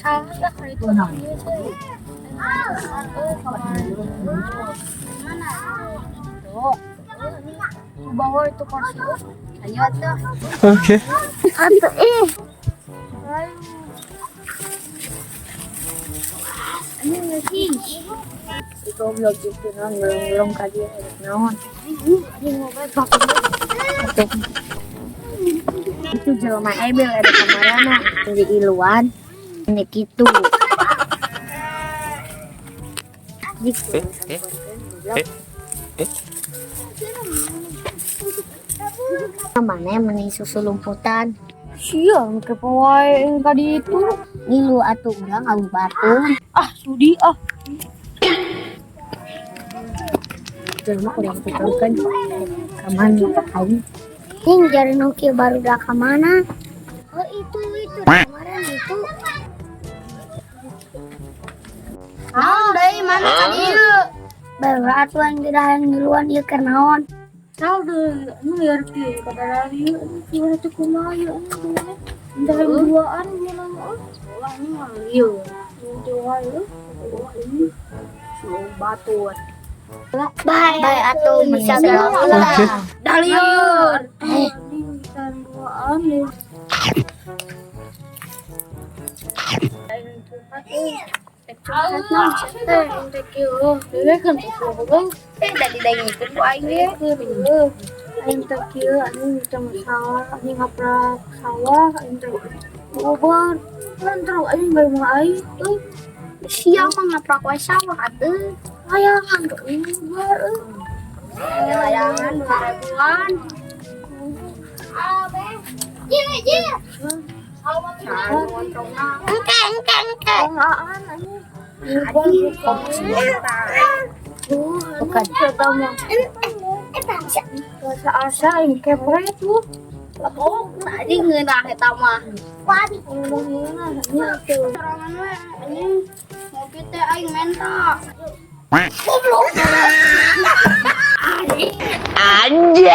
Salah lah itu ieu sih. Mana? Tuh. Bawa itu kursi. Ayo tuh. Okay. Atuh ih. Ayo. Ini lagi. Si goblok itu non ngelong-ngelong ka dia naon. Ini ngobrol bapak. Itu jelema ebel ada kamarana di iluan ini gitu. Eh, eh, eh, eh. Mana meni susu lumputan. Sia kepo wae yang tadi itu. Ngilu atuh urang awu batu. Ah, sudi ah. Jelema urang pukulkeun ka mana aing. Ning jari nu kieu barudak ka mana? Oh itu kemarin itu. Naon deui mana ka dieu? Baru atuh aing geura ngiluan ieu keur naon? Tahu deh, nu liar kieu kada ieu suara teh kumaha ieu anu Entah yang duaan gua nama. Wah, ini mah ieu. Dua ieu. Wah, ini batur. Bye, bye atuh bisa ulah. Okay. Daliur. Eh, duaan deh. Aing teh kieu anjing teh masalah anjing ngaprak sawah aing teh gobar lantar aing bae mah aing euy sia mah ngaprak wae sawah atuh layangan gobar euy layangan 2 ribuan Jile jile engke engke engke bukan asa yang kepret tuh. Oh, tadi ngeunah eta mah. Waduh, ngomong ngeunah nya tuh. Sorangan we anjing ngopi teh aing menta. Goblok. Anjay.